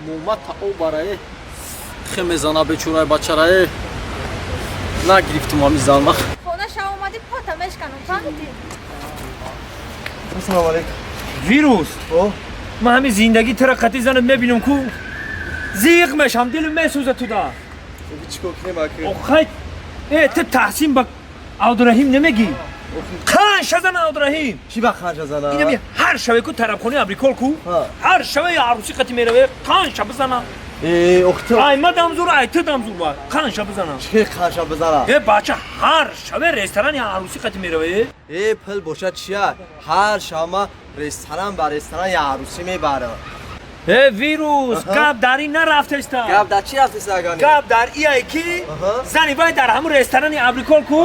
Мумата о барае хе мезана бечораи бачарае нагирифтум ҳами зан. Хона шав омадӣ, пота мешканам, фаҳмидӣ? Ассалому алайкум. Вирус. О. Ман ҳамин зиндагӣ тара қатӣ занат мебинам ку, зиқ мешам, дилм месӯза туда. Чӣ кор кунем, ака? Охай, э, ту Таҳсин ба Абдураҳим намегӣ? Қанша зана Абдураҳим? Чӣ ба қанша зана? Инами ҳар шаве ку тарабхонаи Абрикол ку, ҳар шаве арӯсӣ қатӣ мераве, қанша бизана. Э, охи. Ай ма дамзур, ай ту дамзур, ва қанша бизана. Чӣ қанша бизана? Э, бача, ҳар шаве ресторани арӯсӣ қатӣ мераве. Э, пул бошад чия? Ҳар шава ресторан ба ресторан я арӯсӣ мебарам. Э, вирус, гап дар ин нарафтеста. Гап дар чӣ рафтеста, агани? Гап дар ие ки зани вай дар ҳамун ресторани Абрикол ку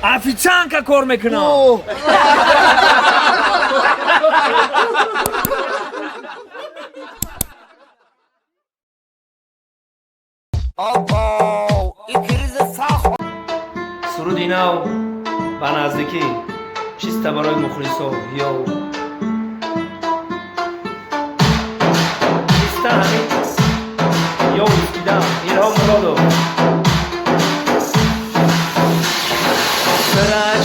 официантка кор мекунад. Суруди нав ба наздикӣ, чиста барои мухлисо. Ё чиста ҳамин ё ускидам Илҳом Муродов.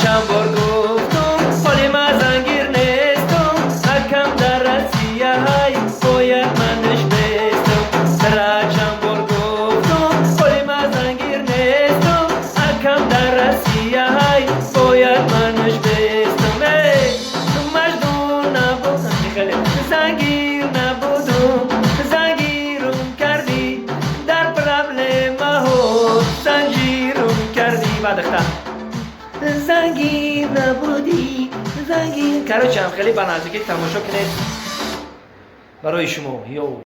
Чанд бор гуфтум, ҳоли ман зангир нестум, акам дар Россия ҳай, бояд манш бестум. Чанд бор гуфтум, ҳоли ман зангир нестум, акам дар Россия ҳай, бояд манш бестум. Эй, Маҷнун набудам, хеле зангир набудум, зангирум кардӣ, дар проблемаҳо занҷирум кардӣ. Бадахта зангир набудӣ, зангир. Короче, ҳам хеле ба наздикӣ тамошо кунед барои шумо. Ё.